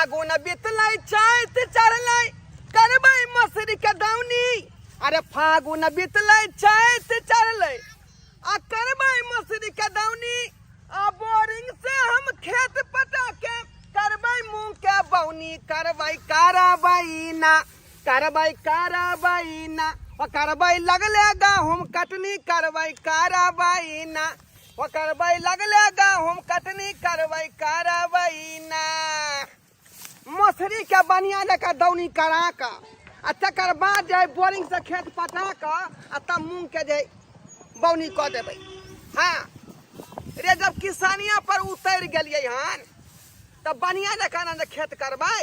फागुन बितलै चैत चढ़लै करबै मसुरी के दौनी। अरे फागुन बितलै चैत चढ़लै आ करबै मसुरी के दौनी। आ बोरिंग से हम खेत पटा के करबै मूंग के बौनी। करबै करबै ना, करबै करबै ना, ओ करबै लगले गहूम कटनी। करबै करबै ना, ओ करबै लगले गहूम कटनी। करबै करबै ना। मसुरी के बढ़िया जकाँ दौनी करा कऽ आ तकर बाद जे बोरिंग से खेत पटा कऽ आ तब मूंग के जे बौनी कऽ देबै। हाँ रे, जब किसानिया पर उतरि गेलियै हन तऽ बढ़िया जकाँ ने खेत करबै।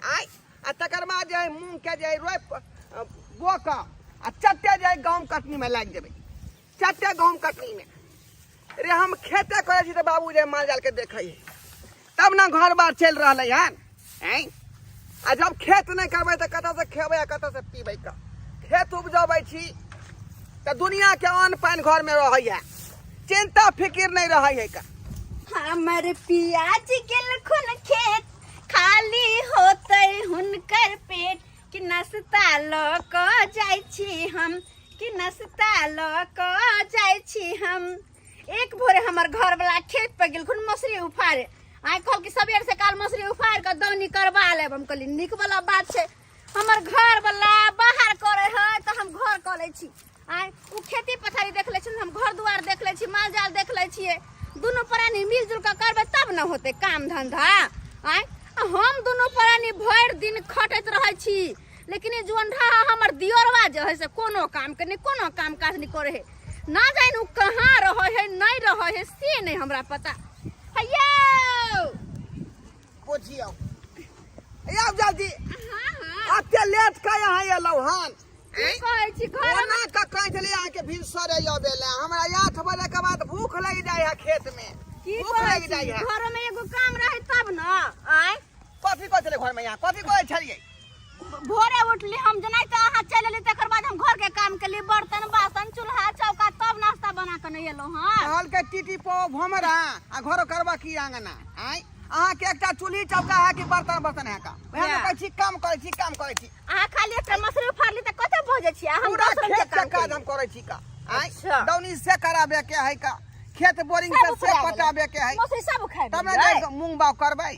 आय आ तकर बाद जे मूंग के जे रोपि बो कऽ आ चट्टे जे गहूम कटनी में लागि जेबै, चट्टे गहूम कटनी में। रे हम खेते करै छी तऽ बाबू जे माल जाल के देखै है तब ने घर बार चलि रहलै हन। आँय, आ जब खेत नहि करबै तऽ कतऽसँ खेबै आ कतऽसँ पीबै? कऽ खेत उपजबै छी तऽ दुनियाके अन्न पानि घरमे रहैए, चिंता फिकिर नहि रहै है का। हमर पियाज गेलखुन खेत, खाली होतै हुनकर पेट, कि नाश्ता लऽ कऽ जाइ छी हम, कि नाश्ता लऽ कऽ जाइ छी हम। एक भोरे हमर घरवला खेत पर गेलखुन मसुरी उफारे। आइ कहल कि सबेर से काल मसुरी उफारि कऽ दौनी करबा लेब। हम कहली नीक वाला बात छै, हमर घरवला बाहर करे है तऽ हम घर कऽ लै छी। आइ ओ खेती पथारी देख लै छी, हम घर दुआर देख लै छी, माल जाल देख लै छियै। दुनू प्राणी मिलजुल कऽ करबै तब ने होतै काम धंधा। आइ आ हम दुनू प्राणी भरि दिन खटैत रहै छी, लेकिन ई जुअनढा हमर दियोरवा जे है से कोनो काम के नहि, कोनो काम काज नहि करै है। ना जानि ओ कहाँ रहै है, नहि रहै है से नहि हमरा पता। हैयौ बुझियौ, आब जल्दी। हाँ हाँ, एते लेट का यहाँ एलहुँ हन? की कहै छी घर ओना कऽ कहै छलियै अहाँके भिनसरे अबै लए। हमरा 8 बजे के बाद भूख लागि जाइ है खेत में। की भूख कहै लागि छी जाइ है। घर में एगो काम रहै तब न। आँय, कथी कहै छलियै घर में? यहाँ कथी कहै छलियै? भोरे उठली हम जेनाहिते अहाँ चलि एली, तकर बाद हम घर के काम केली, बर्तन बासन चूल्हा चौका, तब नाश्ता बना के नहि एलहुँ हँ। कहलकै टीटी पो भमरा आ घरो करबा की आंगना। आँय, अहाँके एकटा चूल्ही चौका है कि बर्तन बर्तन है का? वएह ने कहै छी काम करै छी, काम करै छी। अहाँ खाली एकटा मसुरी उफाड़ली तऽ कते भऽ जाइ छी आ हम पूरा 10 रंग के खेत के काम काज केली। हम करै छी का। आँय, अच्छा। दौनी से कराबे के है का, खेत बोरिंग सब से उखड़ा गेलै। पटाबे के है, मसुरी सब उखाड़ि तब ने गेलै। जे मूंग बाग करबै।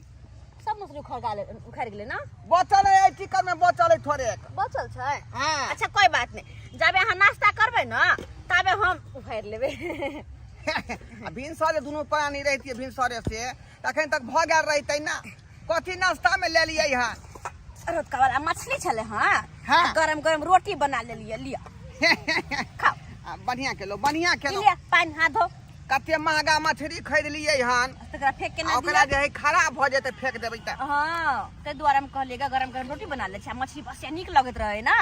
सब मसुरी उखड़ गेलै, उखाड़ि गेलै ना? बचल है एहि टिकट में, बचल है थोड़े एक। बचल छै? हाँ। अच्छा कोई बात नहीं, जाबे अहाँ नाश्ता करबै ना ताबे हम उखाड़ि लेबै। आ भिनसरे दुनू प्राणी रहितियै भिनसरे से तखन तक भऽ गेल रहितै ना। कथी नाश्ता में लेलियै हन? रतका वाला मछली छलै। हाँ। हाँ। आ गरम गरम रोटी बना लेलियै, लिअ खाओ। आ, बढ़िया केलहुँ, बढ़िया केलहुँ। लिअ पानि, हाथ धो। कते महगा मछली खरीदलियै हन, तकरा फेंक के आ ना ओकरा दिअ। जे है खराब भऽ जेतै, फेंक देबै तऽ। हाँ, ताहि दुआरे हम कहलियै गे गरम गरम रोटी बना लै छी आ मछली बस नीक लगैत रहै ना,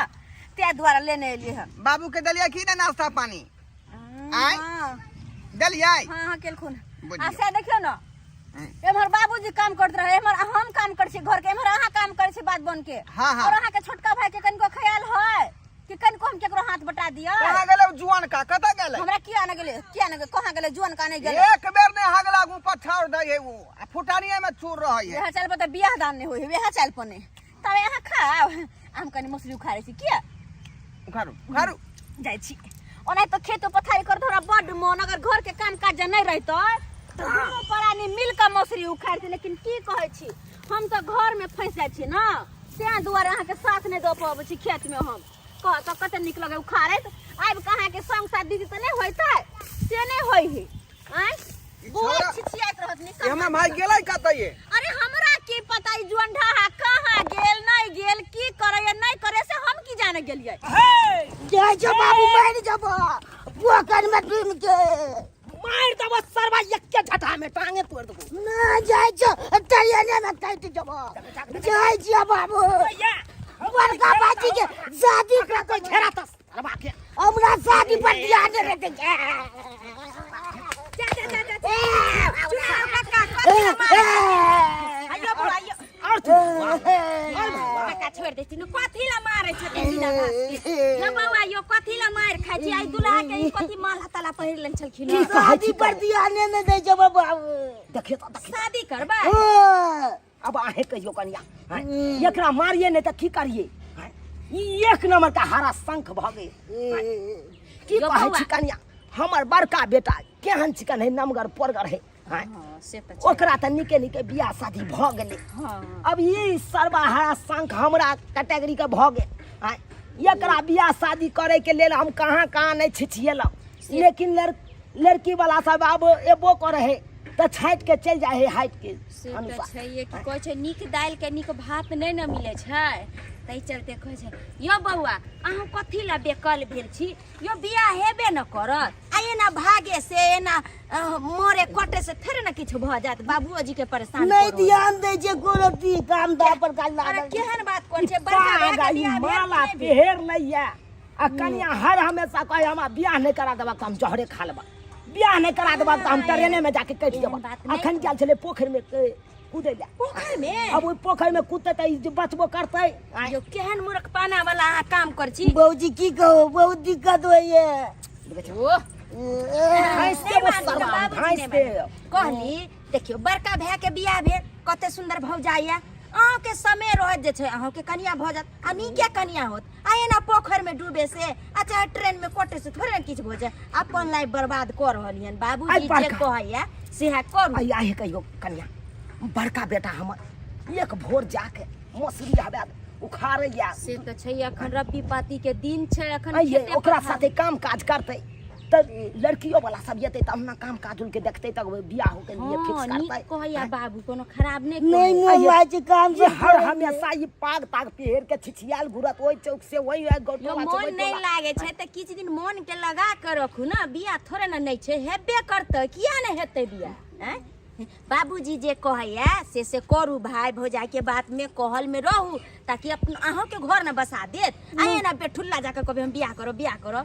ताहि दुआरे लेने एलियै हन। बाबू के देलियै की नहि नाश्ता पानी? आँय? हाँ। देलियै? हाँ हाँ, केलखुन। बुझियौ। आ से देखियौ ने, एम्हर बाबूजी काम करैत रहे, एम्हर हम काम करै छी घर के, एम्हर अहाँ काम करै छी बात बन के। हाँ, हाँ। और अहाँ के छोटका भाई के कनिको ख्याल है कि कनिको हम केकरो हाथ बटा दिअ? कहाँ गेलै ओ जुआन का? कतऽ गेलै? हमरा किया ने गेलै, किया ने गेलै, कहाँ गेलै जुआन का? नहि गेलै। एक बेर नहि हगला आगू पछाड़ दै है ओ, आ फुटानिये में चूर रहै है। वएह चाल पर तऽ बियाह दान नहि होइ है, वएह चाल पर नहि। तब अहाँ खाओ, हम कनि मसुरी उखाड़ै छी। किया? उखाड़ू, उखाड़ू। जाइ छी। ओना तऽ खेतो पथारी करत हमरा बड्ड मन, अगर घर के काम काज जे नहि रहितै तऽ दुनू प्राणी मिल कऽ मसुरी उखाड़तै, लेकिन की कहै छी हम तऽ घर में फंसि जाइ छी ना, तें दुआरे अहाँके साथ नहि दऽ पबै छी खेत में। हम कह तऽ कते नीक लगै उखाड़ैत, आबि कऽ अहाँके संग साथ दीदी तऽ नहि होइतै, से नहि होइ है। आँय, ई बौआ छौड़ा- छिछियाइत रहत ई हमर भाई गेलै कतऽ ये? अरे हमरा की पता ई जुअनढा हा कहाँ गेल नहीं गेल, की करैया नहीं करे से हम की जाने गेलियै। जय जो बाबू, मर जब पोखर में डूब के मार देबो सरवा, एके झटका में टांगे तोड़ देबो। ना जाय जो ट्रेने में कट जब। जय जो बाबू, बड़का बाजी के शादी एकरा कोई घेरा त सरवा के। हमरा शादी पर ध्यान नहीं देते। जा जा जा जा, काका कथी ला मारै? आइयो बौआ, आइयो। और तू काका छोड़ देथिन, कथी ला मारै छथिन बिना बात के? न बौआ यो, कथी ला मार खाइ छी? आइ दुल्हा के ई कथी माल हताला पहिर लेने छलखिन हँ? शादी पर ध्यान नहीं दे जब बाबू। देखियो त, देखियो। शादी करबै? हाँ। अब अहें कहियो कनिया हैं? एकरा मारिए नहीं तऽ की करिए हैं? ई एक नंबर का हरा शंख भऽ गेल हैं? की यौ कहै बौआ। छी कनिया हमर बड़का बेटा केहन चिकन है नमगर पोरगर है हैं? हँ से तऽ छै ओकरा तऽ नीके नीके बियाह शादी भऽ गेलै हँ अब ई सर्वहारा शंख हमरा कैटेगरी के भऽ गेल आँय, एकरा बियाह शादी करे के लेल हम कहाँ कहाँ नहीं छिछिएलहुँ लेकिन लड़की वाला सब आब एबो करे है तऽ छाँटि के चलि जाइ है हाइट के से तऽ अनुसार छैहे कि कहै छै नीक दालिके नीक भात नहि ने मिलै छै ताहि चलते कहै छै यौ बौआ अहाँ कथी लए बेकल भेल छी यौ बियाह हेबे ने करत आ एना भागे से एना मरे कटे से थोड़े ने किछु भऽ जायत बाबुओ जी के परेशान नहीं करू। ध्यान दै छै कोनो अथी काम धाम पर काज अरे लागल छै। केहन बात करै छै बड़का पाग भाइके आ ई बियाह भेल कि माला नहि भेल? पेहर लैया आ कनिया हर हमेशा कहे हमरा बियाह नहीं करा देबा तऽ हम जहरे खा लेबा बियाह नहीं करा देबा तऽ हम ट्रेने में जाके कटि एहन बात जेबा नहि अखन गेल छलै पोखरि में कूदै लए पोखरि में अब ओहि पोखरि में कूदतै तऽ ई जे बचबो करतै आँय, यौ केहन मूर्खपाना वाला अहाँ काम करै छी भौजी की कहू बहुत दिक्कत होइए ओह घाँसि नहि देबो मानू तऽ सरवा, बाबूजी घाँसि नहि देब। मानू। कहली देखियौ बड़का भाय के बियाह भेल कते सुंदर भौजाइ यऽ अहाँके समय रहत जे छै अहाँके कनिया भऽ जायत आ नीके कनिया होत आ एना पोखरि में डूबे से आ चाहे ट्रेन में कटे से थोड़े ने किछु भऽ जाय अपन लाइफ बर्बाद कऽ रहल हन आइ बाबूजी जे बड़का। कहैया सएह करू आइ आहे कहियो कनिया बड़का बेटा हमर एक भोर जाके मसुरी हवा उखाड़ैया से तऽ छै अखन रब्बी पाती के दिन छै अखन आइये खेते ओकरा पथार। साथे काम काज करतै तऽ लड़कियो वाला सब एतै तब ना काम काज उनके देखतै तब बियाह होके लिए हँ फिक्स नीक करतै कहैया बाबू कोनो खराब नहि नहीं कहैया। मोन लागै छै काम ई सब हर हमेशा ई पाग ताग पहिर के छिछियाल घुरत ओहि चौक से ओहि यो गौटोला से मोन ओहि नहि टोला। लागे छै तऽ किछु दिन मोन के लगा के रखू ने बियाह थोड़े ने नहि छै हेबे करतै किया नहि हेतै बियाह आँय बाबूजी जे कहैया से से करू भाय भौजाई के बात में कहल में रहू ताकि अपन अहों के घर न बसा देत आ एना बेठुल्ला जाके कभी हम बियाह करो बियाह करो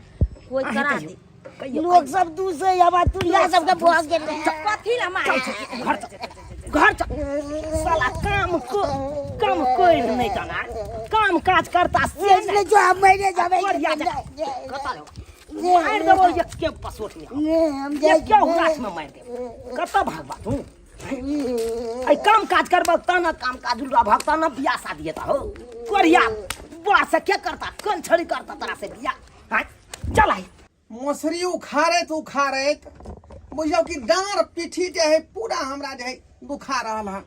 कोई अहें करा कहियो दे कहियो लोग सब दूसरे हवा तुरिया सबके भऽ गेल कथी ला मारे घर चल घर चल साला काम को काम कोई नहीं जाना काम काज करता से नहीं जो हम मरे जाबे बढ़िया जा कता लो मार देबो एक के पसोट में हम जाइ एक के हुरास में मार देबो कत भागबा तू ऐ काम काज करबा त न काम काज रहबा त न बियाह शादी हेता हो कोरिया बा से के करता कौन छड़ी करता तोरा से बियाह हाँ चल आई मसुरी उखाड़ैत उखाड़ैत बुझियौ कि डाँड़ पीठी जे है पूरा हमरा जे है दुखा रहल हन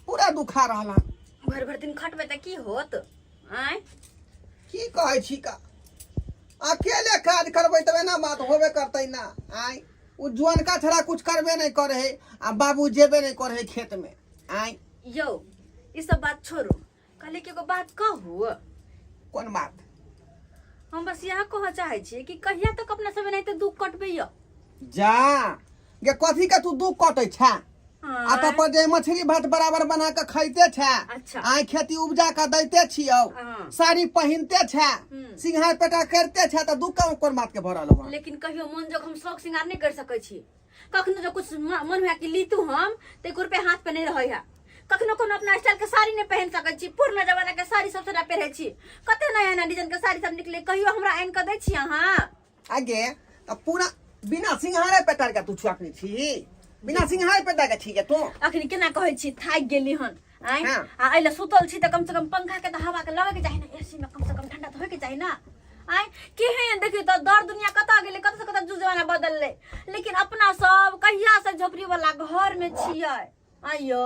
पूरा दुखा रहल हन भरि भरि दिन खटबै तऽ की होत आँय की कहै छी का अकेले काज करबै तब एना बात होबे करतै ना आँय ओ जुअनका छड़ा कुछ करबे नहि करे है आ बाबू जेबे नहि करे है खेत में आँय यौ ई सब बात छोड़ू कहली कि एगो बात कहू कोन बात हम बस इएह कहऽ चाहै छियै कि कहिया तक अपना सब एनाहिते दुख कटबै यौ जा गे कथी के तू दुख कटै छा आ तब पर जे मछली भात बराबर बना के खाइते छा अच्छा। आइ खेती उपजा के दैते छियौ हाँ। साड़ी पहिनते छा सिंघार पेटा करते छा तऽ दुख कोन बात के भरल हो लेकिन कहियो मन जोग हम शौक श्रृंगार नहीं कर सकै छी कखनो जो कुछ मन हुए कि लीतू हम तऽ एको रुपया हाथ पे नहीं रहै है कखनो कोनो अपना स्टाइल के साड़ी नहीं पहन सकै छी पुरना जमाना के साड़ी सब सदा पहिरै छी कते नया नया डिजाइन के साड़ी सब निकले कहियो हमरा आनि कऽ दै छी अहाँ आगे तऽ पूरा बिना सिंघारे पेटार के तू छुआकनी छी बिना सिंघारे पेटार के छी के तू अखनी केना कहै छी थाकि गेली हन आँय हाँ। आ एहि लए सुतल छी तऽ कम से कम पंखा के तऽ हवा के लगे के चाही ने एसी में कम से कम ठंडा तऽ होय के चाही ना आँय केहन देखियौ तऽ दर दुनिया कतऽ गेलै कतऽ से कतऽ जुग जमाना बदललै लेकिन अपना सब कहिया से झोपड़ी वाला घर में छियै आँय यौ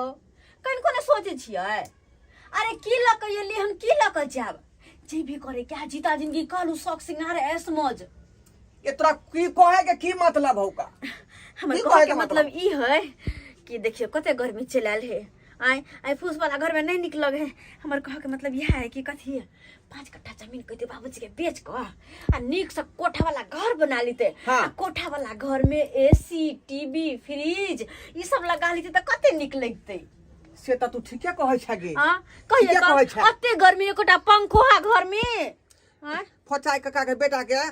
कनिको नहि सोचै छियै अरे की लऽ कऽ एली हम की लऽ कऽ जायब जे भी करे क्या जीता जिंदगी कहलू शौक सिंगार ऐश मौज ये तोरा की कहे के की मतलब हौ का हमर की कहै कहै के के मतलब ई है कि देखियौ कते गर्मी चलि आयल है आइ आइ फूस वाला घर में नहीं निक लगे है हमर कह के मतलब यह है कि कथी है 5 कट्ठा जमीन कहते बाबूजी के बेच कऽ आ नीक से कोठा वाला घर बना लेते हाँ। आ कोठा वाला घर में एसी टीवी फ्रिज ई सब लगा लेते तऽ कते नीक लगते से तऽ तू ठीके कहै छे गे आ कहिए ठीके कहै तऽ छे। अते गर्मी एकोटा पंखो है घर में आँय? फोचाइ काका के बेटा के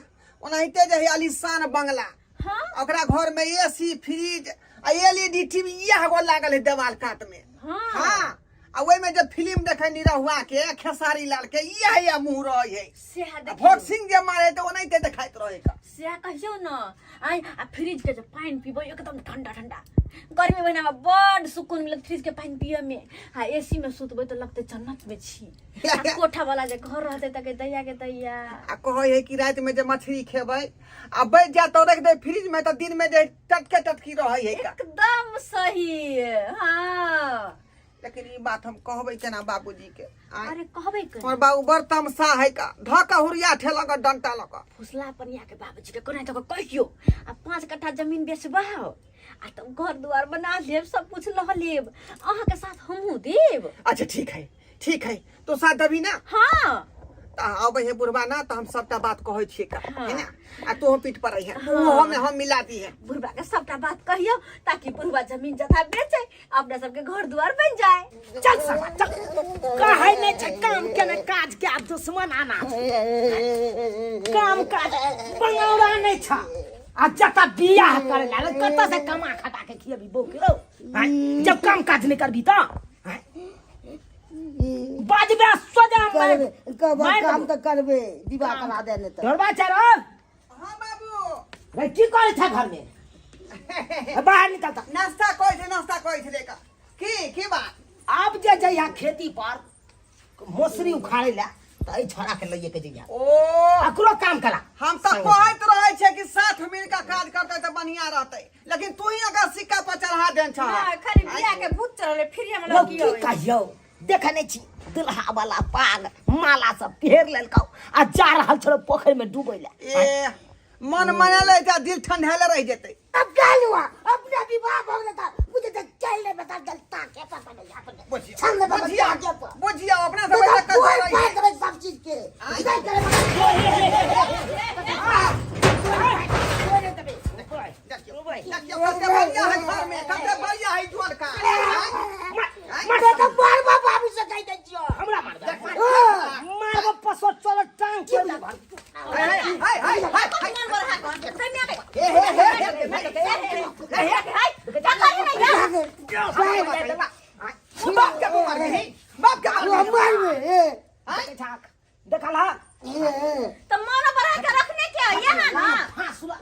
ओनाहिते जे है आलीशान बंगला हाँ ओकरा घर में एसी फ्रिज आ एलईडी टीवी इएह गो लागल है देवाल कात में हाँ हाँ आ ओहिमे जे फिल्म देखै निरहुआ के खेसारी लाल के इएह इएह मुँह रहै है। सएह आ देखियौ। बॉक्सिंग जे मारे तऽ ओनाहिते देखाइत रहै का। सएह कहियौ न। आइ आ फ्रिज के जे पानि पीबै एकदम ठंडा ठंडा, गर्मी महीना में बड सुकून मिलत फ्रिज के पानि पिए में। आ एसी में सुतबै तऽ लगतै जन्नत में छी। आ कोठा वाला जे घर रहतै तऽ के दैया के दैया। आ कहै है कि राति में जे मछली खेबै आ बचि जायत तऽ रखि दै फ्रिज में, तऽ दिन में जे टटके टटकी रहै है का। एकदम सही। हाँ, लेकिन ई बात हम कहबै केना बाबूजी के? आँय? अरे कहबै के हमर बाबू बड़ तमसा है का, धऽ के हुरिया ठेलक डंटा लऽ कऽ। फुसला पनिया के बाबूजी के कोना तऽ कहियो आ 5 कट्ठा जमीन बेचबाओ आ तब घर दुआर बना लेब, सब कुछ लऽ लेब, अहाँके साथ हमहूँ देब। अच्छा ठीक है, ठीक है, तो साथ देबी ना? हाँ। तऽ अबै है बुढ़बा ना तऽ हम सबटा बात कहै छियै का। हाँ। है ना? आ तू पीठ पर है, तू हम मिला दी है। बुढ़बा के सबटा बात कहियो ताकि बुढ़बा जमीन जथा बेचे, अपना सबके घर दुआर बन जाए। चल सरवा चल, कहै नहि छै काम केने काज के दुश्मन आना छै। काम काज बंगौरा नहि छ आ जतऽ बियाह करे ला कतऽ से कमा खटा के खियबी बौ के रौ? आँय? जब काम काज नहि करबी तऽ आँय? बाजबे सोजा मारि करबे कब मारि काम देबौ। तऽ करबे, विवाह करा दे नहि तऽ। ढोरबा चढ़ल। हाँ बाबू। रे की करै छ घर में? बाहर निकल तऽ। नाश्ता कहै छै, नाश्ता कहै छै का की की बात? आब जे जइहा खेती पर मौसरी उखाड़े ला तऽ एहि छोड़ा के लइए के जइहा। ओ अकरो काम करा। हम तऽ कहैत रहै छै कि साथ मिल के काज करतै तऽ बढ़िया रहतै, लेकिन तू ही अगर सिक्का पर चढ़ा देन छह। हाँ, खाली बियाह के भूत चढ़ले फिर हमरा रौ की की होई? कहियौ, देखे नहि छी दुल्हा वाला पाग माला सब पहिर लेलकौ आ जा रहल छलौ पोखरि में डूबै ला। ए मन मनेले तऽ दिल ठंढेले रहि जेतै। अब क्या हुआ? अपना विवाह हो गया था, मुझे तो चल नहीं बता चलता के पता नहीं अपने। बुझिया, चल नहीं बता बुझिया, के पता। बुझिया, अपना सब तो ऐसा कर कोई रही है। पार करे सब चीज के। नहीं करे। देखियौ, देखियौ, कते बढ़िया है घर में, कते बढ़िया है जुअन का। मैं तो बार बार बाबू से कह दे जियो। हमरा मारबे, मारबो पसो चल टांग के घर। हाय हाय हाय हाय हाय। मन बढ़ा कर कन्या के हे हे हे हे हे। बाप के तू मारबी, बाप के तू मारबी। मार में ए देखल हा तो मन बढ़ा के रखने के यहाँ ना। फांसुला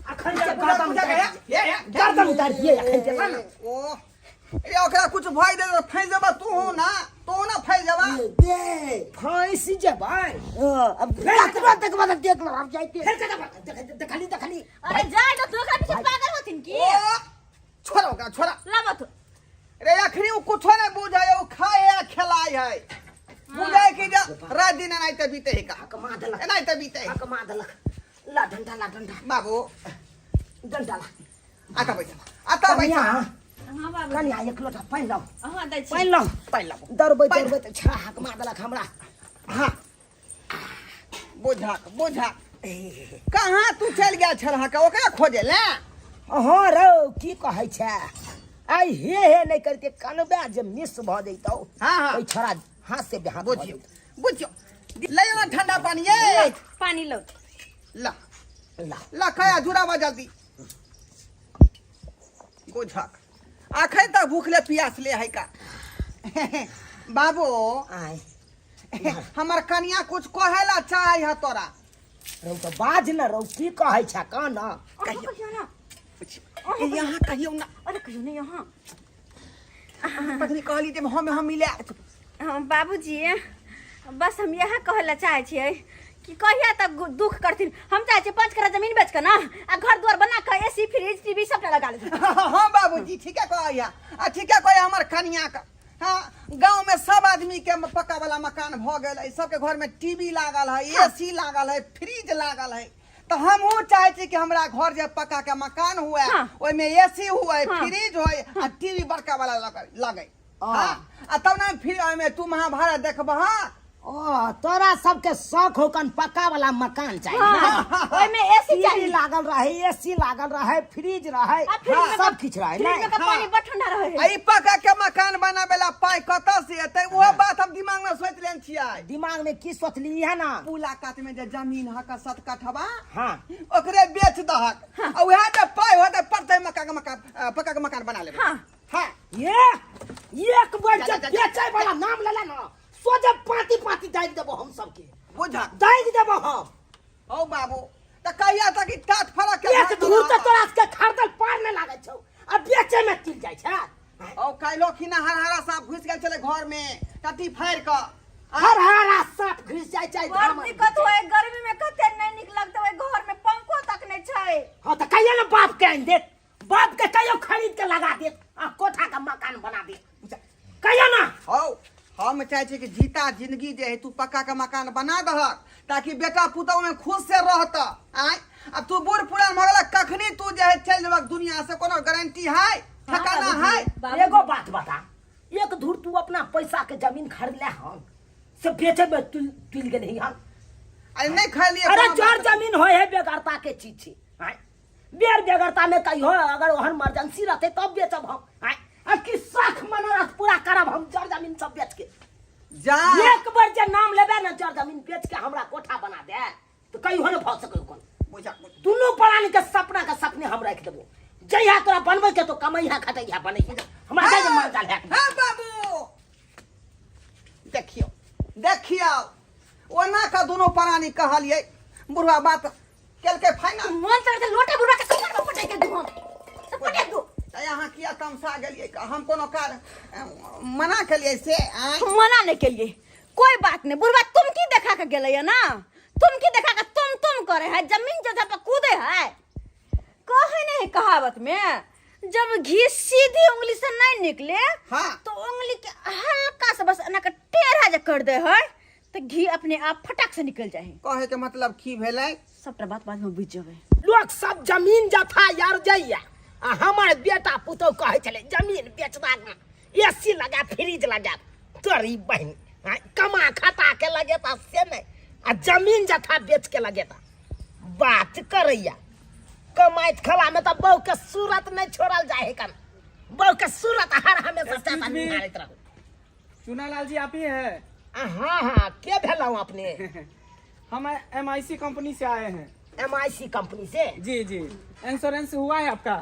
अखन जे पूजा गर्दन पूजा गया। हे हे। गर्दन उतार दिए अखन जे ना। ओ ए ओकरा कुछ भय दे तऽ फैस जेबा तू ना, तू ना फैस जेबा। दे फांसी जेबै। हाँ, अब तकबा तकबा तक देख लो हम जाइते। फेर के देखली देखली। अरे जाय तो तू ओकरा पीछे पागल होथिन की? ओ छोड़ा ओकरा, छोड़ा। लाबो तो। रे अखनी उ कुछो नहीं बुझे, उ खाए आ खेलाय है। बुझे कि जे रात दिन एनाहिते बीते है का। हक मा देलक। एनाहिते बीते है। हक मा देलक। ला डंडा, ला डंडा। बाबू। डंडा ला। आता बैठ, आता बैठ। कनिया, हाँ बाबू। कनिया एक लोटा पानि लाउ। हाँ दै छी। पानि लाउ। पानि लाउ। दौड़बै पानि। दौड़बै तऽ छड़ा हक मा देलक हमरा। हाँ। बुझक, बुझक। कहाँ तू चलि गेल छलह के ओकरा खोजे ले? हाँ रौ, की कहै छै? आइ हे हे नहि करिते कनबे जे मिस भऽ जैतौ। हाँ, हाँ। ओहि छड़ा हाथ से बेहाथ भऽ बुझियौ, जैतौ। बुझियौ। ले ना ठंडा पानी ये। पानी लो। ला। ला। ला खाया जुड़ावा जल्दी। बुझक। अखन तक भूखले प्यासले है का। बाबू। आय। हमर कनिया कुछ कहेला चाहे है तोरा। रौ तऽ बाज न रौ, की कहै छै कह न। अहाँ कहियौ ना। ए, यहाँ कहियौ ना। अरे कहियौ ने यहाँ। तखनी कहली जे हम मिले। हाँ बाबूजी, बस हम यह कहला चाहे छियै कि कहिया तक दुख करथिन। हम चाहे छियै 5 कट्ठा जमीन बेच के ना आ घर दुआर बना के एसी फ्रिज टीवी सबटा लगा लेथिन। हाँ बाबूजी ठीके कहैया, आ ठीके कहैया हमर कनिया के। हाँ गांव में सब आदमी के पक्का वाला मकान भ गेल है, सबके घर में टीवी लागल है, एसी लागल है, फ्रिज लागल है। तो हमहूँ चाहे छी कि हमरा घर जे पक्का के मकान हुए, हाँ। ओहिमे एसी हुए, हाँ। फ्रिज हुए आ टीवी बड़का वाला लगे। हाँ। हाँ, आ तब ना फिर ओहिमे तू महाभारत देखबह। ओ तोरा सबके शौक हो कन पक्का वाला मकान चाहिए हाँ, ओहिमे एसी टीवी चाही लागल रहे, एसी लागल रहे, फ्रिज रहे, आ फ्रिज में सब किछु रहे। फ्रिज में नहीं का पानी बड़ ठंडा रहे आ ई पक्का के मकान बनाबे ला पाइ कतऽ से एतै, ओहो बात हम दिमाग में सोचि लेने छियै। दिमाग में की सोचली है ना? पुला कात में जे जमीन हक 7 कठवा, हाँ, ओकरे बेच दहक आ उएह जे पाइ होतै पड़तै मका के मकान, पक्का के मकान बना लेबै। हाँ। हाँ। ये एक बार जा, जब जा, जा। बेचे वाला नाम लेला ना, सोझे पाती पाती दागि देबो हम सबके। बुझा दागि देबो हम। हौ बाबू, तऽ कहिया तक ई टाट फरक के एक धूर तऽ तोरा सबके खरीदल पार नहि लागै छौ आ बेचे में चलि जाइ छै। औ काल्हो खिना हरहरा साँप घुसि गेल छलै घर में टट्टी फाड़ि कऽ। हरहरा साँप घुसि जाइ छै। बड़ धामन दिक्कत होय गर्मी में, कते नहीं निक लगते ओइ घर में, पंखो तक नहीं छै। हाँ तऽ कहियो ने बाप के आनि देत, बाप के कहियो खरीद के लगा देत आ कोठा के मकान बना देत, कहियो ना। हौ, हम चाहै छी कि जीता जिंदगी जे है तू पक्का के मकान बना दहक ताकि बेटा पुतहु में खुश से रहत। आय अब तू बूढ़ पुरान भऽ गेला, कखनी तू जे है चलि जेबक दुनिया से कोनो गारंटी है, ठिकाना है? एगो बात बता, एक धूर तू अपना पैसा के जमीन खरीद ले हन से बेचे में तुल तुल गेलही हन? अरे नहीं खरीदलियै। अरे कोनो जर बात। जमीन होय है बेगरता के चीज छी। आय बेर बेगरता में कहियो अगर ओहन इमरजेंसी रहते तब बेचब हम। आय आ कि शख मनोरथ पूरा करब हम जर जमीन सब बेच के? जा एक बार जे नाम लेबे ना जर जमीन बेच के हमरा कोठा बना दे, तो कहियो ने भऽ सकै कोन। बुझा बुझा। दुनू प्राणी के सपना के सपने हम राखि देबो। जहिया तोरा बनबै के तो कमैहा खटैहा बनैहा, हमरा जाय माल जाल है। हाँ बाबू, देखियो देखियो, ओना का दुनू प्राणी कहलियै, बुढ़वा बात केलकै फाइनल। मन तर लोटा बुढ़वा के कमर में पटक के दू हम सब पटक दू। तऽ अहाँ किया तमसा गेलियै? हम कोनो कार मना केलियै से? आँय? हम मना नहीं केलिए, कोई बात नहीं। बुढ़वा तुम की देखा के गेलै ना, तुम की देखा के तुम तुम करे है, जमीन जगह पर कूदे है। कहे नहीं कहावत में, जब घी सीधी उंगली से नहीं निकले, हाँ, तो उंगली के हल्का सा बस एना के टेढ़ा जे कर दे है तो घी अपने आप फटाक से निकल जाए। कहे के मतलब की भेलै? सबटा बात बाद में बुझ जेबै। लोग सब जमीन जथा यार जाइया आ हमर बेटा पुतोह कहै छलै जमीन बेचबा ना, एसी लगा, फ्रिज लगा। तोरी बहिन आँय, कमा खटा के लगेता से नहीं आ जमीन जथा बेच के लगेता। बात करैया कमाइत खला में तो बहू के सूरत नहीं छोड़ल जाए है कन, बहू के सूरत हर हमेशा Excuse चाचा me. निहारैत रहू। चुनालाल जी आप ही है? हाँ हाँ, के भेलहुँ अपने? हम एम आई सी कंपनी से आए हैं। एम आई सी कंपनी से? जी जी। इंश्योरेंस हुआ है आपका?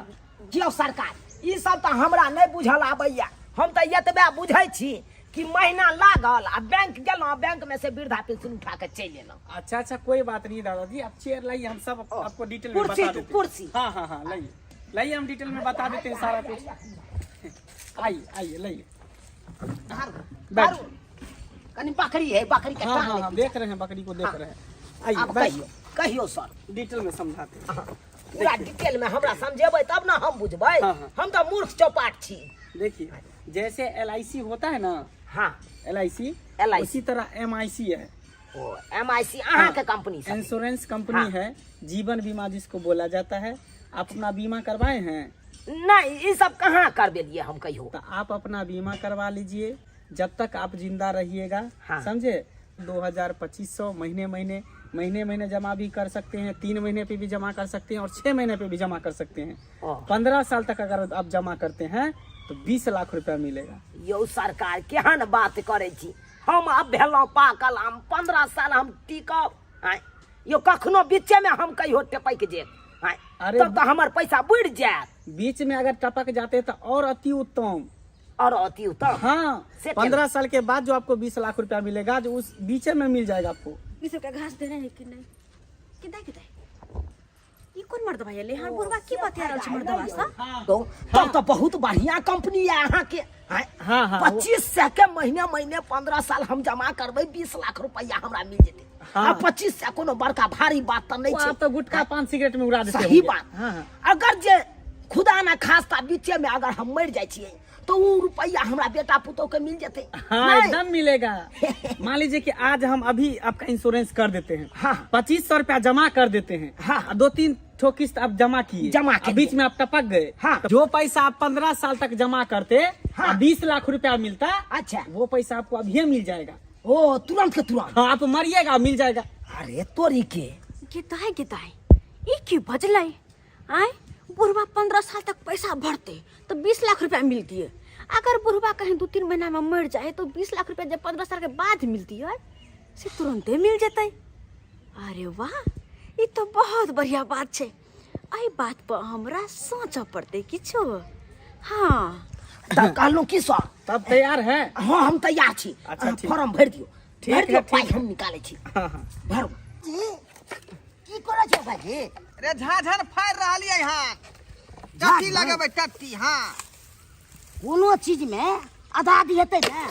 जियो सरकार, ई सब तऽ हमरा नहि बुझल आबैया। हम तऽ एतबे बुझै छी कि महीना लागल आ बैंक गेलहुँ, बैंक में से वृद्धा पेंशन उठा के चलि एलहुँ। अच्छा अच्छा, कोई बात नहीं दादाजी, आप चेयर लाइए, हम सब आपको डिटेल में कुर्सी बता दू, देते हैं। कुर्सी। हाँ हाँ हाँ, लाइए लाइए, हम डिटेल में बता देते हैं सारा कुछ। आइए आइए, लाइए, बैठ। कनी बकरी है, बकरी के हाँ टांग हाँ हाँ, ले। देख रहे हैं, बकरी को देख हाँ। रहे हैं। आइए आब बैठ। कहियो कहियो सर। डिटेल में समझाते हैं। पूरा डिटेल में हमरा समझेबै तब ना हम बुझबै। हाँ, हाँ। हम तऽ मूर्ख चौपाट छी। देखिए, जैसे एल I सी होता है ना? हाँ। L I C, LIC। उसी तरह एम आई सी है। ओ एम आई सी अहाँ के कंपनी से? इंश्योरेंस कंपनी हाँ। है, जीवन बीमा जिसको बोला जाता है। आप अपना बीमा करवाए हैं? नहीं, ई सब कहाँ करबेलिए हम कहियो। तो आप अपना बीमा करवा लीजिए जब तक आप जिंदा रहिएगा। हाँ। समझे? 2000 2500 महीने महीने महीने महीने जमा भी कर सकते हैं, 3 महीने पे भी जमा कर सकते हैं और 6 महीने पे भी जमा कर सकते हैं। ओ। 15 साल तक अगर आप जमा करते हैं तो 20 लाख रुपया मिलेगा। यौ सरकार, केहन बात करै छी? हम आब भेलहुँ पाकल, हम 15 साल हम टिकब? आँय यौ, कखनो बीचे में हम कहियो टपकि जेब? आँय, अरे तब तऽ हमर पैसा बुड़ि जायत। बीच में अगर टपक जाते तो और अति उत्तम। और अति उत्तम? हाँ। से 15 साल के बाद जो आपको 20 लाख रुपया मिलेगा, जो उस बीचे में मिल जाएगा आपको। ई सबके घास देने है कि नहीं? किदा किदा ई कोन मर्दबा एलै हन? बुढ़वा की बतिया रहल छै मर्दबा सँ? तो तब तऽ बहुत बढ़िया कंपनी है अहाँ के। आँय, हाँ, हाँ, वो- 2500 के महीने महीने 15 साल हम जमा करबै, 20 लाख रुपया हमरा मिल जेतै। हाँ। आ 2500 कोनो बड़का भारी बात तऽ नहि वो छै। आप तो गुटखा पान सिगरेट में उड़ा देते सही होंगे। बात। हाँ हाँ। अगर जे खुदा ना खास्ता बीचे में अगर हम मर जाइ छियै तो उ रुपया हमरा बेटा पुतोह के मिल जेतै? हाँ, नहि? एकदम मिलेगा। मान लीजिए कि आज हम अभी आपका इंश्योरेंस कर देते हैं, हाँ। 2500 रुपया जमा कर देते हैं, हाँ। और 2-3 ठो किस्त आप जमा किए, जमा और बीच में आप टपक गए, हाँ। तो जो पैसा आप 15 साल तक जमा करते, हाँ। 20 लाख रुपया मिलता, अच्छा। वो पैसा आपको अभी मिल जाएगा। ओ तुरंत के तुरंत। हाँ, आप मरिएगा मिल जाएगा। अरे तोरी के गेताय गेताय ई की बजलै? आय बुढ़वा 15 साल तक पैसा भरते तो 20 लाख रुपया मिलती है। अगर बुढ़वा कहीं 2-3 महीना में मर जाए तो 20 लाख रुपया जब 15 साल के बाद मिलती है से तुरंते मिल जतै। अरे वाह, ई तो बहुत बढ़िया बात छै। एहि बात पर हमरा सोचऽ पड़तै किछो। हाँ तऽ कहलहुँ की सर? तब तैयार है? हाँ हम तैयार छी। अच्छा, अहाँ ठीक। फॉर्म भरि दियौ। ठीक भरि दियौ, है, ठीक पाइ है। हम निकालै छी। हाँ, हाँ। भरू। जी की करै छौ भाईजी? रे झाझन फाड़ि रहलियै हँ। टट्टी झाझन? लगेबै टट्टी। हाँ कोनो चीज में आधा आधी हेतै ने?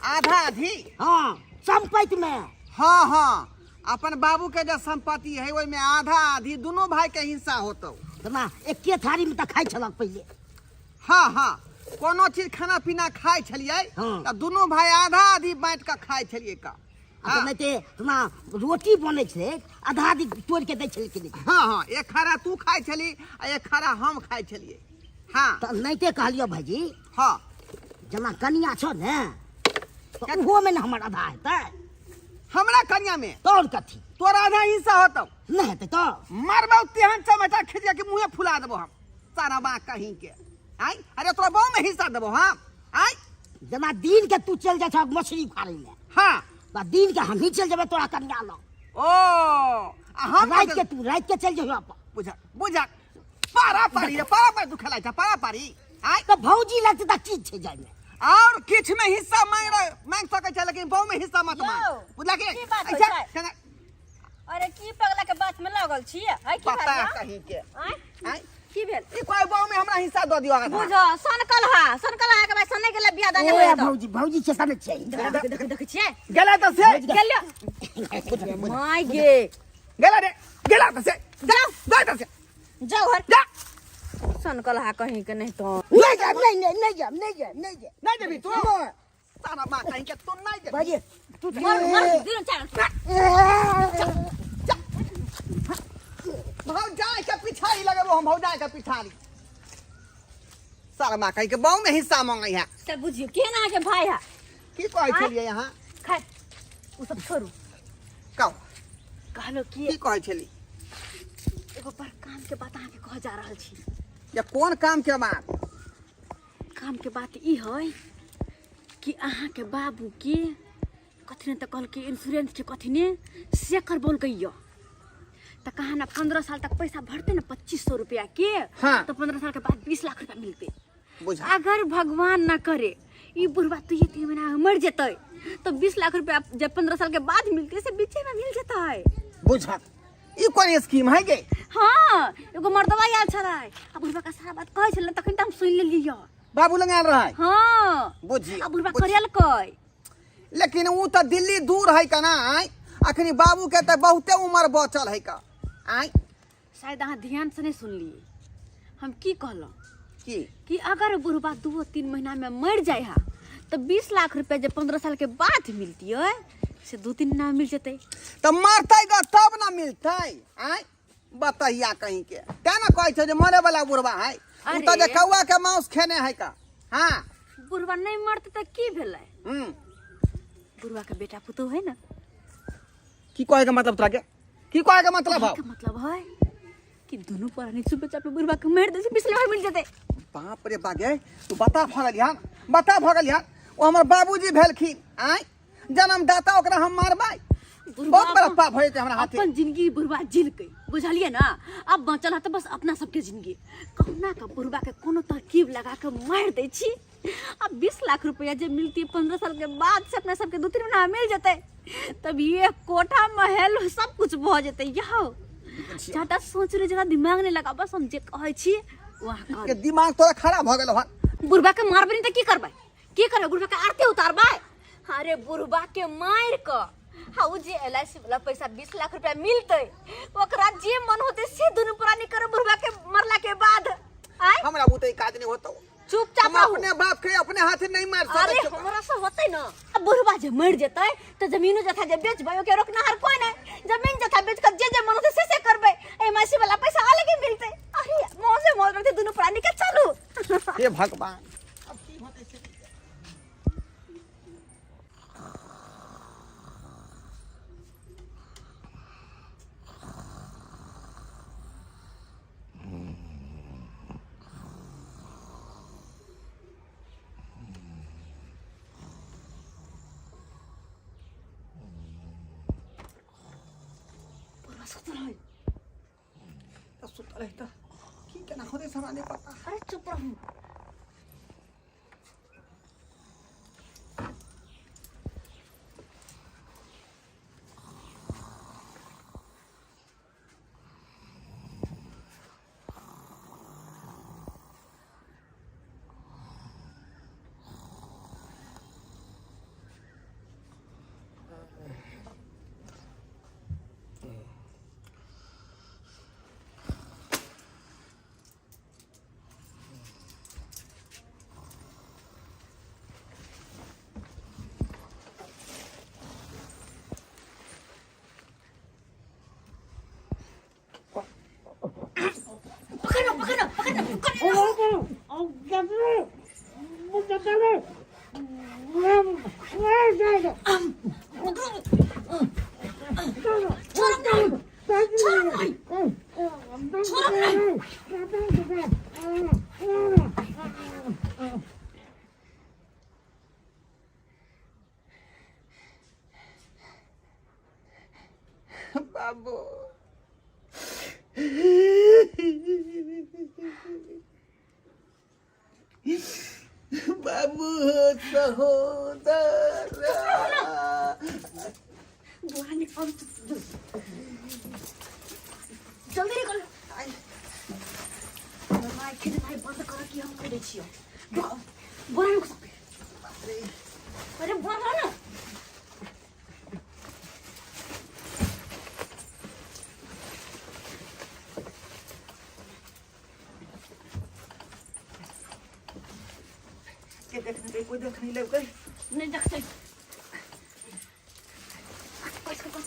आधा आधी? हाँ संपत्ति में। हाँ हाँ, अपन बाबू के जे संपत्ति है ओहिमे आधा आधी दुनू भाई के हिस्सा होतौ। तना एके थारी में तऽ खाइ छलक पहिले। हाँ हाँ, कोनो चीज खाना पीना खाइ छलियै हाँ। तऽ दुनू भाई आधा आधी बाँटि कऽ खाइ छलियै का। आ तऽ नहि ते तना रोटी बनै छलै आधा आधी तोड़ि के दै छलखिन। हाँ हाँ, एक खड़ा तू खाइ छली आ एक खड़ा हम खाइ छलियै। हाँ तऽ नहि ते कहलियौ भाईजी। हाँ जेना कनिया छौ ने तऽ ओहोमे ने हमर आधा हेतै। हमरा कनिया में तोर कथी? तोरा आधा हिस्सा होतौ। नहि हेतै तऽ? मारबौ तेहन चमेटा खिचिया कि मुँहे फुला देबो हम सारा बा कहीं के। आय अरे तोरा बहु में हिस्सा देबो हम। आय जेना दिन के तू चलि जाइ छह मछली फाड़ै लए। हाँ तऽ दिन के हमही चलि जेबै तोरा कनिया लग। ओ आ हम राति के तू राति के चलि जइहो अपन। बुझा बुझा पारा पारी रे, पारा पारी तू खेलाइ छ पारा पारी। आय तऽ भौजी लगतै तऽ की छै जाइमे? और किछ में हिस्सा मांग रहे मांग सकै छै लेकिन बहु में हिस्सा मत मांग। यौ, बुझला कि? की बात होइ अच्छा, छै? केना? अरे की पगला के बात में लागल छी? आय की पता भेल यौ? कहीं के। आय? आय? की भेल? ई कोई बहु में हमरा हिस्सा दऽ दियौ आधा। बुझ सनकल हा सनकल हा के भाई सने गेलै बियाह दान ओ होय तऽ। भौजी भौजी के सने छै। देख देख देख छियै। गेला तऽ से। गेलियो। My गे। गेला रे, गेला तऽ से। जाओ। जा तऽ से। जाओ घर। जा। सनकल हा कहीं के नहीं तो। नहीं जाब, नहीं, नहीं, नहीं जाब, नहीं जाब, नहीं जाब। नहीं जेबी तू? सारा माँ कहीं के तू नहीं जेबी। भाजी, तू मर, मर, दिनो चार। भौजाई के पिछाड़ी लगेबो हम, भौजाई के पिछाड़ी। सारा माँ कहीं के बहु में हिस्सा मांगे है। सब बुझियो केना के भाई है। की कहै छलियै यहाँ? खैर, उ सब छोड़ू। कहू। कहलो की? की कहै छली? एगो बड़ काम के बात अहाँके कह जा रहल छी। या कोन काम के बात? काम के बात ई है कि अहाँके बाबू के कथी ने तऽ कहलकै इंश्योरेंस के कथी ने से करबौलकै यऽ। तऽ कहाँ ना 15 साल तक पैसा भरते ना 2500 रुपया के। हाँ। तो 15 साल के बाद 20 लाख रुपया मिलते। बुझा। अगर भगवान ना करे ई बुढ़वा तो ये 3 महीना मर जतै तो 20 लाख रुपया जब 15 साल के बाद मिलते से बीचे में मिल जतै। बुझा। ई कोन स्कीम है गे? हाँ, एगो मर्दवा आयल छलै आ बुढ़वा के सारा बात कहै छलै तखन तऽ हम सुनि लेलियै यऽ। बाबू लग आयल रहै? हाँ। बुझियौ, आ बुढ़वा बुझियौ। करेलकै। लेकिन ऊ तऽ दिल्ली दूर है कना आय, अखनी बाबू के तऽ बहुते उम्र बचल है का आय। शायद अहाँ ध्यान से नहीं सुनलिए हम की कहलहुँ। की? कि अगर बुढ़वा 2-3 महीना में मर जाए हा तो 20 लाख रुपया जब 15 साल के बाद मिलती है से 2-3 महीना में मिल जतै। तो मरतै ग तब ना मिलतै आय, बतैया कहीं के। तें ना कहै छै जे मरे वाला बुढ़वा है। उ तऽ जे अरे। कौआ के मांस खेने है का। हाँ। बुढ़वा नहीं मरतै तऽ की भेलै? बुढ़वा के बेटा पुतोह है ना। की कहे के मतलब तोरा के? की कहे के मतलब हौ? के मतलब है कि दोनों प्राणी चुपचाप बुढ़वा के मार दे से 20 लाख मिल जतै। बाप रे बागे, तू बता भऽ गेल यार, बता भऽ गेल यार। ओ हमर बाबूजी भेलखिन आय, जन्मदाता, ओकरा हम मारबै? बुढ़वा बहुत बड़ा पाप भऽ जेतै हमरा हाथे। अपन जिंदगी बुढ़वा जिलकै, बुझलियै ना? अब बचल है तऽ बस अपना सबके जिंदगी। कहुना के बुढ़वा के कोनो तरकीब लगा के मारि दै छी। अब 20 लाख रुपया जे मिलती 15 साल के बाद से अपना सबके 2-3 महीना मिल जतै, तब ये कोठा महल सब कुछ भऽ जतै। यहो ज्यादा सोच रहे, ज्यादा दिमाग नहीं लगा, बस हम जे कहै छी वहाँ कर। के दिमाग तोरा खराब भऽ गेल हन। बुढ़वा के मारबै नहीं तऽ की करबै? की करबै? बुढ़वा के आरती उतारबै? अरे बुढ़वा के मारि कऽ हाँ उ जे एल I सी वाला पैसा 20 लाख रुपया मिलतै ओकरा जे मन होतै से दुनू प्राणी करब बुढ़वा के मरला के बाद। आय? हमरा बुते काज नहीं होतौ। चुपचाप हम रहू। अपने बाप के अपने हाथे नहीं मार सकै अरे छियौ। हमरा से होतै ना। अब बुढ़वा जे मर जेतै तऽ जमीनो जथा जे बेचबै ओके रोकनाहार कोई नहीं। जमीन जथा बेच कर जे जे मन होतै से से करबै। एम आई सी वाला पैसा अलगे मिलतै। अरे मौजे मौज रहतै दुनू प्राणी के। चलू। हे भगवान, अब की होतै से? सुतल है। तऽ सुतल है तऽ की केना होतै से हमरा नहि पता। अरे चुप रहू। पकड़ो पकड़ो पकड़ो पकड़ो। छोड़ो नहीं, छोड़ो नहीं, छोड़ो नहीं। बाबू बाबू सहोदर, बुआ निकल, जल्दी निकल। भाई खेत भाई बंद कर कि हम कह दै छियो। बोरा में घुसा। अरे बोरा ना। के देखने दे, कोई देख नहीं लेबै। नहीं देखते। कस कस।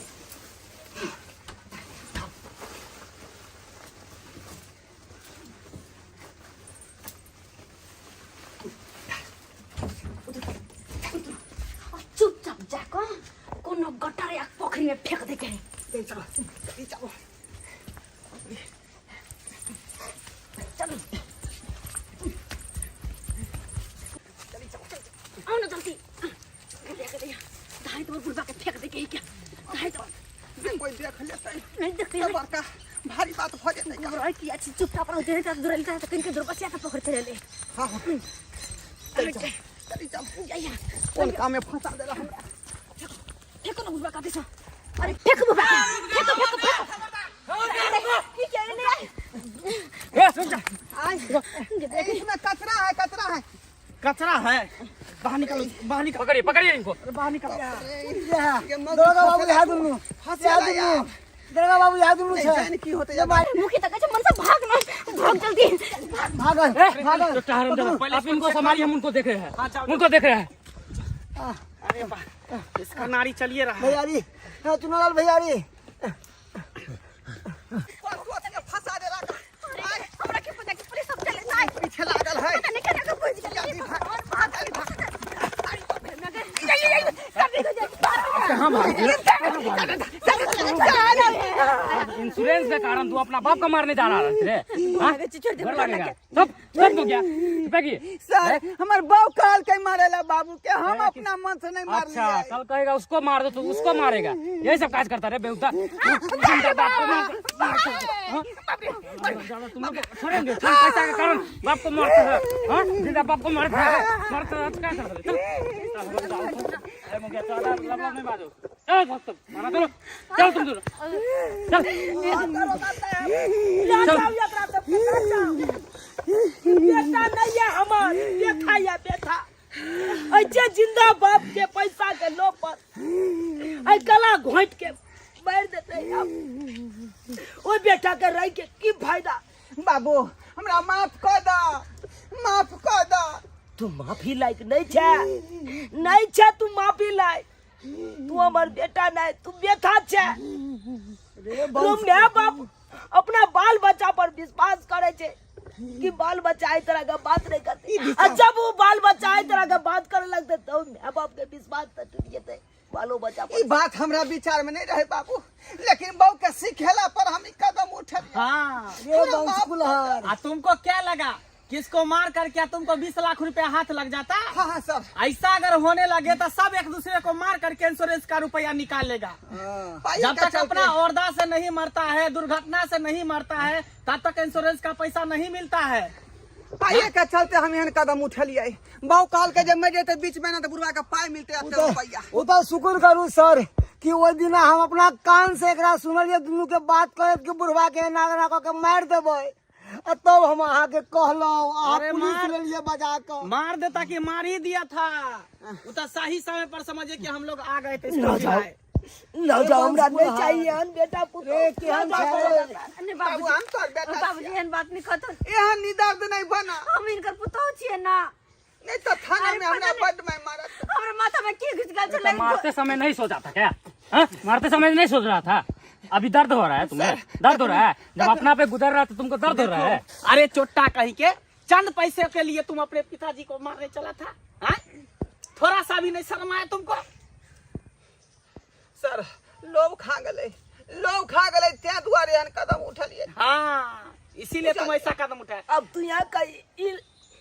चुपचाप जाकऽ कोनो गटर या पोखरि में फेंक दे के है। चलो चलो चलो। चलू आओ ना जल्दी। देख दे दाई तो बुढ़बा के फेंक दे के है क्या दाई तो। कोई देख लेतै नहीं देखते तऽ बड़का भारी बात भऽ जेतै। घबराइ किया छी? चुपचाप रहो। देर तक दुरल तक कनि के दुर्बसिया के पकड़ चले ले। हाँ हाँ, चल चल चल चल। जइया। कोन काम में फंसा देला हमरा? फेंको ना बुढ़बा का दिशा। अरे फेंको बुढ़बा के, फेंको फेंको फेंको। की केले? इसमें कचरा है, कचरा है। कचरा है, बाहर निकालो, बाहर निकालो। पकड़िए पकड़िए इनको। अरे बाहर निकालो। ये मौगी दरोगा बाबू यहाँ दुनू फंसेला यहाँ यार। दुनू दरोगा बाबू यहाँ दुनू नहीं छै। जाने की होतै। मुखी तक छै मन से भाग ना, भाग जल्दी। भागल भागल। तो ठहरो जरा, आप इनको संभालिए, हम उनको देख रहे हैं, उनको देख रहे हैं। अरे वाह, इसका नारी चलिए रहा है। भैयारी, हाँ, चुनालाल भैयारी। फंसा देला। हमरा के पता कि पुलिस सब चले जाए। पीछे लागल है। पता नहीं केना के पहुंच गेलै। जल्दी भाग, भाग, जल्दी भाग। कहाँ भाग गए? इंश्योरेंस के कारण तू अपना बाप को मारने जा रहा है रे? हाँ? डर लगेगा सब सब तो क्या छिपेगी? सर, हमर बहू कहल के मारेला बाबू के, हम अपना मन से नहीं मार। अच्छा, कल कहेगा उसको मार दो तो उसको मारेगा। यही सब काज करता रे बेहुदा। जिंदा बाप को हाँ? तुम लोग छोड़ेंगे? चल, पैसा के कारण बाप को मारते हैं। हाँ, जिंदा बाप को मारते हैं, मारते हैं तो क्या करते? चल अरे मुखिया, चल लब लब नहीं बाजो। चलो दोस्तों, माना, चलो चलो तुम दोनों चल। बेटा नहीं है हमार, बेटा या बेटा ऐसे जिंदा बाप के पैसा के लोभ पर ऐ गला घोंट के मार देते। अब ओइ बेटा के रह के की फायदा? बाबू, हमरा माफ कर दा, माफ कर दा। तू माफी लायक नहीं छे, नहीं छे तू माफी लायक। तू हमर बेटा नहीं, तू बेथा छे। तुम my बाप अपना बाल बच्चा पर विश्वास करे छे कि बाल बच्चा एहि तरह के बात नहीं करते, आ जब वो बाल बच्चा एहि तरह के बात करे लगते तो my बाप के विश्वास तो टूट जेते बालो बच्चा पर। ई बात हमरा विचार में नहीं रहे बाबू, लेकिन बहू के सिखेला पर हम ई कदम उठलिए। हाँ रे बंश कुलहर, आ तुमको क्या लगा किसको मार कर क्या तुमको 20 लाख रुपया हाथ लग जाता? हाँ हाँ सर। ऐसा अगर होने लगे तो सब एक दूसरे को मार करके इंश्योरेंस का रुपया निकालेगा। पाइये जब का तक चलते। अपना औरदा से नहीं मरता है, दुर्घटना से नहीं मरता है, तब तक इंश्योरेंस का पैसा नहीं मिलता है। पाइये के चलते हम एहन कदम उठलियै। बाऊ कहल के जे मरि जेतै बीच में ना तऽ बुढ़वा के पाइ मिलतै एते रुपैआ। ओ तऽ शुक्र करू सर कि ओहि दिना हम अपना कान से एकरा सुनलियै दुनू के बात करैत कि बुढ़वा के एना एना कऽ के मारि देबै, आ तब हम अहाँके कहलहुँ, अहाँ अरे पुलिस लेलियै बजा कऽ। मार देता कि मार ही दिया था। वो तो सही समय पर समझे कि हम लोग आ गए थे इसको न जाओ। गिराए। न जाओ, हमरा नहीं चाहिए एहन बेटा पुतोह। रे केहन छै नहीं बाबू बाबूजी, हम तोहर बेटा बाबूजी छियै। एहन बात नहीं कहथुन। एहन निदर्द नहीं बना। हम इनकर पुतोह छियै ना। नहीं तो थाना अरे में हमरा पता नहीं। बड मार मारत। हमरा माथा में की घुस गेल तो छलै? मारते समय नहीं सोचा था क्या? हाँ? मारते समय नहीं सोच रहा था? अभी दर्द हो रहा है तुम्हें, दर्द हो रहा है। जब अपना पे गुजर रहा है तो तुमको दर्द हो रहा है। अरे चोट्टा कहीं के, चंद पैसे के लिए तुम अपने पिताजी को मारने चला था? हाँ? थोड़ा सा भी नहीं शर्म आया तुमको? सर लोभ खा गेलै, लोभ खा गेलै, तें दुआरे एहन कदम उठलियै। हाँ, इसीलिए तुम ऐसा कदम उठाए। अब तू यहाँ का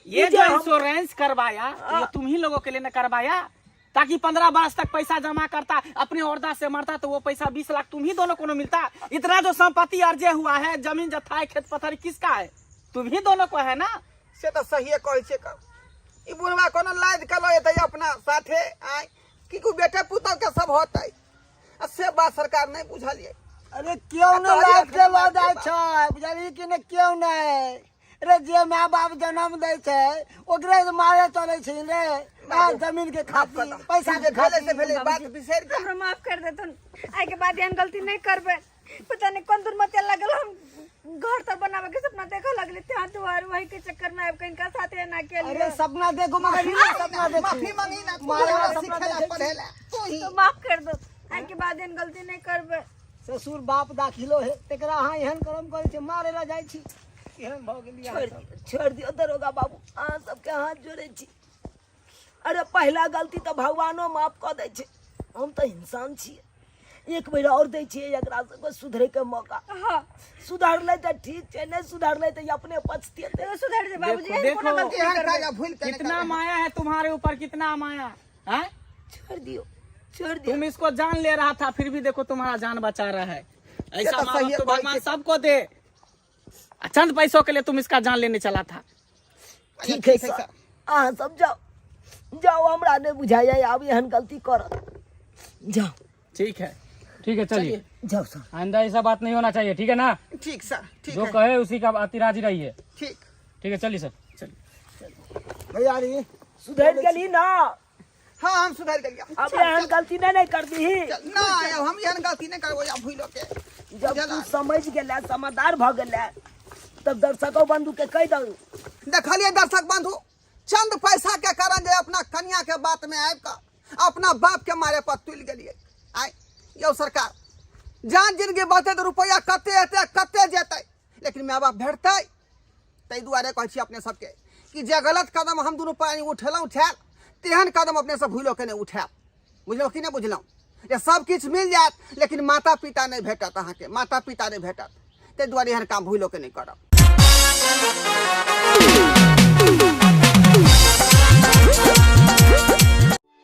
ये जो इंश्योरेंस करवाया ये तुम ही लोगों के लिए न करवाया, ताकि 15 वर्ष तक पैसा जमा करता, अपने औरदा से मरता तो वो पैसा 20 लाख तुम ही दोनों को न मिलता। इतना जो संपत्ति अर्जे हुआ है, जमीन जथा है, खेत पथारी किसका है? तुम ही दोनों को है ना। से तऽ सहिए कहै छै का। ई बुढ़वा कोनो लादि के लऽ जेतै अपना साथे, आँय कि को बेटे पुतोह के सब होतै, आ से बात सरकार नहि बुझलियै। अरे क्यों आ नहि कहलियै लादि के लऽ बाप रे जाइ बाप। छै, बुझलियै कि नहि? क्यों नहि रे, जे my बाप जन्म दै छै ओकरे मारे चलै छै रे, आ जमीन के खातिर, पैसा के भेलै से खातिर। भेलै, बात बिसरि गेल। हमरा माफ कर देथुन, आइ के बाद एहन गलती नहीं करबै। पता नहीं कोन दुर्मतिया लागल, हम घर तर बनावे के सपना देखे लगले, त्यां दुआर वही के चक्कर में आबि के इनका साथे एना केलियै। अरे सपना देखो मगर ई सपना देखो। माफी मांगी ना, तू मारे हमरा वाला सपना सिखेला देखै छी। पढ़ेला तू ही। तो माफ कर दो, आइ के बाद एहन गलती नहीं करबै। ससुर बाप दाखिलो है तेकरा अहाँ एहन कर्म करै छी, मारे ला जाइ छी, एहन भऽ गेलियै अहाँ छोड़ि सब। दियौ, छोड़ि दियौ दरोगा बाबू, अहाँ सबके हाथ जोड़ै छी। अरे पहिला गलती तऽ भगवानो माफ कऽ दै छै, हम तऽ इंसान छियै। एक बेर आओर दै छियै एकरा सबके सुधरैके मौका। हाँ। सुधरलै तऽ ठीक छै, नहि सुधरलै तऽ ई अपने पछतेतै। तो सुधर जे बाबूजी, देखो, एहन कोनो देखो। गलती नहीं एहन करबै। काज आब भूलि के नहि कितना करबै। माया है तुम्हारे ऊपर, कितना माया है। छोड़ दियो, छोड़ दियो। तुम इसको जान ले रहा था, फिर भी देखो तुम्हारा जान बचा रहा है। ऐसा तो माँ सही बाप है तो भाई भगवान के- सबको दे। आ चंद पैसों के लिए तुम इसका जान लेने चला था। ठीक है सर, अहाँ सब जाओ जाओ, हमरा नहि बुझाइए आब एहन गलती करत। जाओ। ठीक है, ठीक है, चलिए जाओ सर। आइंदा ऐसा बात नहीं होना चाहिए, ठीक है ना? ठीक सर, ठीक जो है। कहे उसी का अति राजी रहिए। ठीक। ठीक है, चलिए सर। चलिए। भैया रे सुधरि गेली ना? हाँ, हम सुधरि गेलियै। अब एहन गलती नहि कर दीही। चल, ना अब हम एहन गलती नहि करबै आब भूलो के। जब तू समझ गेलै, समझदार भऽ गेलै, तब दर्शको बंधु के कहि दऊ। देखलियै दर्शक बंधु, चंद पैसा के कारण जे अपना कन्या के बात में आबि कऽ अपना बाप के मारे पर तुलि गेलियै। आइ यौ सरकार, जान जिंदगी बचतै तऽ रुपैआ कते एतै कते जेतै, लेकिन my बाप भेटतै। ताहि दुआरे कहै छी अपने सबके कि जे गलत कदम हम दुनू प्राणी उठेलहुँ उठायल, तेहन कदम अपने सब भूलो के नहि उठायब। बुझलहुँ कि नहि बुझलहुँ? जे सब किछु मिल जायत लेकिन माता पिता नहि भेटत, अहाँके माता पिता नहि भेटत। ताहि दुआरे एहन काम भूलो के नहि करब।